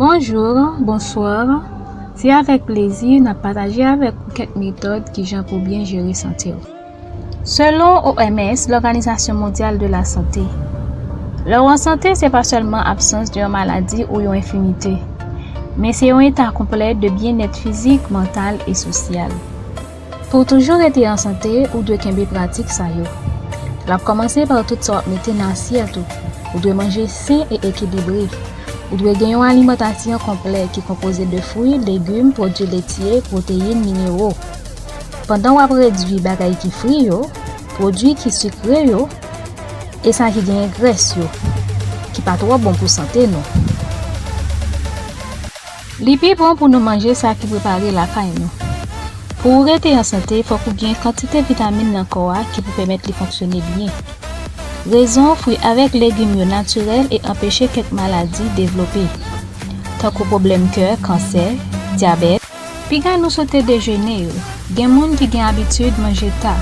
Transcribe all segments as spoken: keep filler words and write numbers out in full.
Bonjou, bonswa. Se avèk plezi n ap pataje avèk ou kèk metòd kijan pou byen jere sante w. Selon O M S, Lòganizasyon Mondyal de la Sante, lè w an sante, se pa sèlman absans de yon maladi ou yon enfimite, men se yon eta konplè de byennèt fizik, mantal e sosyal. Pou w toujou rete an sante, ou dwe kenbe pratik sa yo. L ap kòmanse pa tout sa w ap mete nan asyèt ou. Ou dwe manje sen e ekilibre. Ou dwe gen yon alimantasyon konplè ki konpoze de fwi, legim, pwodui letye, pwoteyin, minero. Pandan w ap redui bagay ki fri yo, pwodui ki sikre yo, e sa ki genyen grès yo, ki pa twò bon pou sante nou. Li pi bon pou nou manje sa ki prepare lakay nou. Pou ou rete an sante, fòk ou gen kantite vitamin nan kò a ki pou pèmèt li fonksyone byen. Rezon, fwi avèk legim yo natirèl e anpeche kèk maladi devlope, tankou pwoblèm kè, kansè, dyabèt. Piga nou sote dejene yo. Gen moun ki gen abitid manje ta.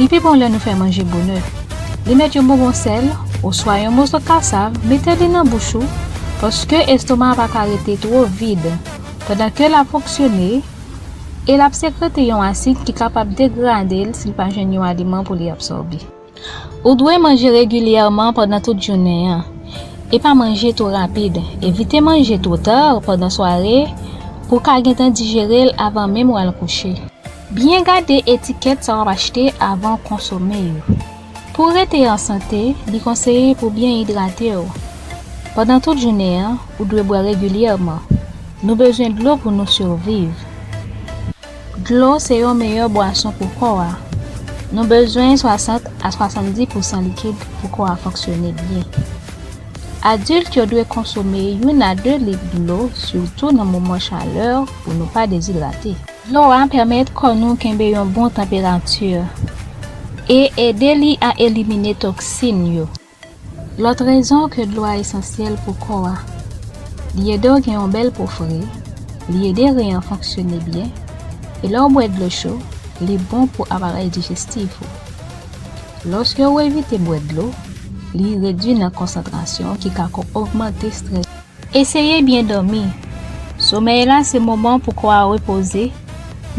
Li pi bon lè nou fè manje bonè. Li mèt yon bonbon sèl, oswa yon moso kasav, mete li nan bouch ou, paske estoma a pa ka rete twò vid, pandan ke l ap fonksyone, e l ap sekrete yon asid ki kapab degrade l si l pa jwenn yon aliman pou li absòbe. Ou dwe manje regilyèman pandan tout jounen an. E pa manje twò rapid. Evite manje twò ta pandan sware pou w ka gentan dijere l avan menm w al kouche. Byen gade etikèt sa w ap achte avan w konsome yo. Pou w rete an sante, li konseye pou w byen idrate w. Pandan tout jounen an, ou dwe bwè regilyèman. Nou bezwen dlo pou nou siviv. Dlo se yon meyè bwason pou kò a. Nou bezwen swasant a swasanndis pousan likid pou kò a fonksyone byen. Adilt yo dwe konsome youn a de lit dlo, sitou nan moman chalè, pou nou pa dezidrate. Dlo a pèmèt kò nou kenbe yon bon tanperati e ede li a elimine toksin yo. Lòt rezon ke dlo a esansyèl pou kò a, li ede w gen yon bèl po fre, li ede ren an fonksyone byen, e lè w bwè dlo cho, li bon pou aparèy dijestif ou. Lòske w evite bwè dlo, li redui nan konsantrasyon ki ka ko-, ogmante estrès. Eseye byen dòmi. Somèy la se moman pou kò a repoze,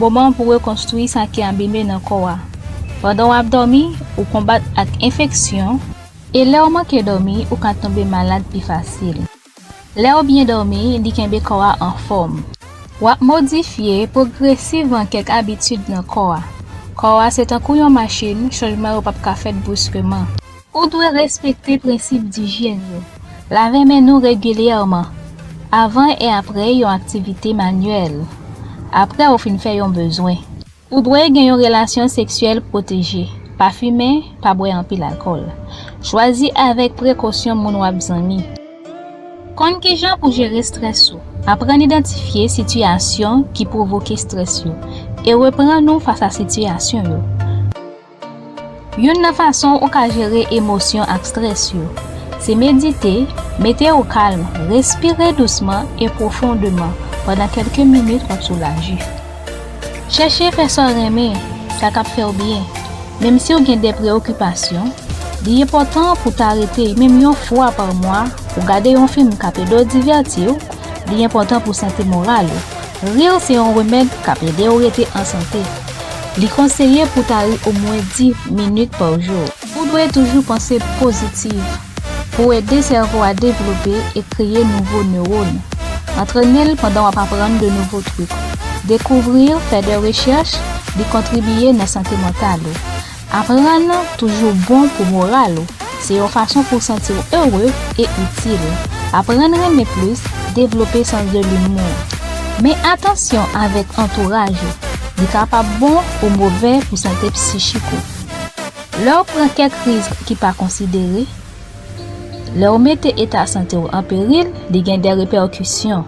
moman pou rekonstwi sa ki abime nan kò a. Pandan w ap dòmi, ou konbat ak enfeksyon, e lè w manke dòmi, ou ka tonbe malad pi fasil. Lè w byen dòmi, li kenbe kò a anfòm. W ap modifye pwogresivman kèk abitid nan kò a. Kò a se tankou yon machin, chanjman yo p ap ka fèt briskman. Ou dwe respekte prensip dijyèn yo. Lave men nou regilyèman, avan e apre yon aktivite manyèl, apre ou fin fè yon bezwen. Ou dwe gen yon relasyon seksyèl pwoteje. Pa fimen, pa bwè anpil alkòl. Chwazi avèk prekosyon moun w ap zanmi. Konn kijan pou jere estrès ou. Aprann idantifye sitiyasyon ki pwovoke estrès yo e reprann ou fas a sitiyasyon yo. Youn nan fason ou ka jere emosyon ak estrès yo, se medite, mete w kalm, respire dousman e pwofondeman pandan kèlke minit w ap soulaje. Chèche fè sa w renmen, sa k ap fè w byen. Menm si w gen de preyokipasyon, li enpòtan pou w ta rete menm yon fwa pa mwa, ou gade yon fim k ap ede w divèti w, li enpòtan pou sante moral ou. Ri se yon remèd k ap ede w rete an sante. Li konseye pou w ta ri omwen dis minit pa jou. Ou dwe toujou panse pozitif pou ede sèvo a devlope e kreye nouvo newòn. Antrene l pandan w ap aprann de nouvo twik. Dekouvri, fè de rechèch, li kontribiye nan sante mantal ou. Aprann toujou bon pou moral ou. Se yon fason pou w santi w ere e itil. Aprann renmen plis, devlope sans de limou. Men atansyon avèk antouraj ou. Li kapab bon ou movè pou sante psichik ou. Lè w pran kèk risk ki pa konsidere, lè w mete eta sante w an peril, li gen de repèkisyon.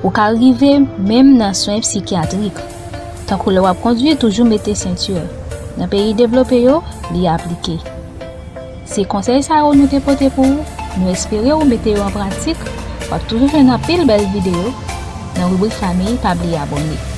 Ou ka rive menm nan swen sikyatrik, tankou lè w ap kondwi, toujou mete senti. Nan peyi devlope yo, li aplike. Se konsèy sa yo nou te pote pou ou. Nou espere ou mete yo an pratik. W ap toujou jwenn anpil bèl videyo nan ribrik fanmi. Pa bliye abòne.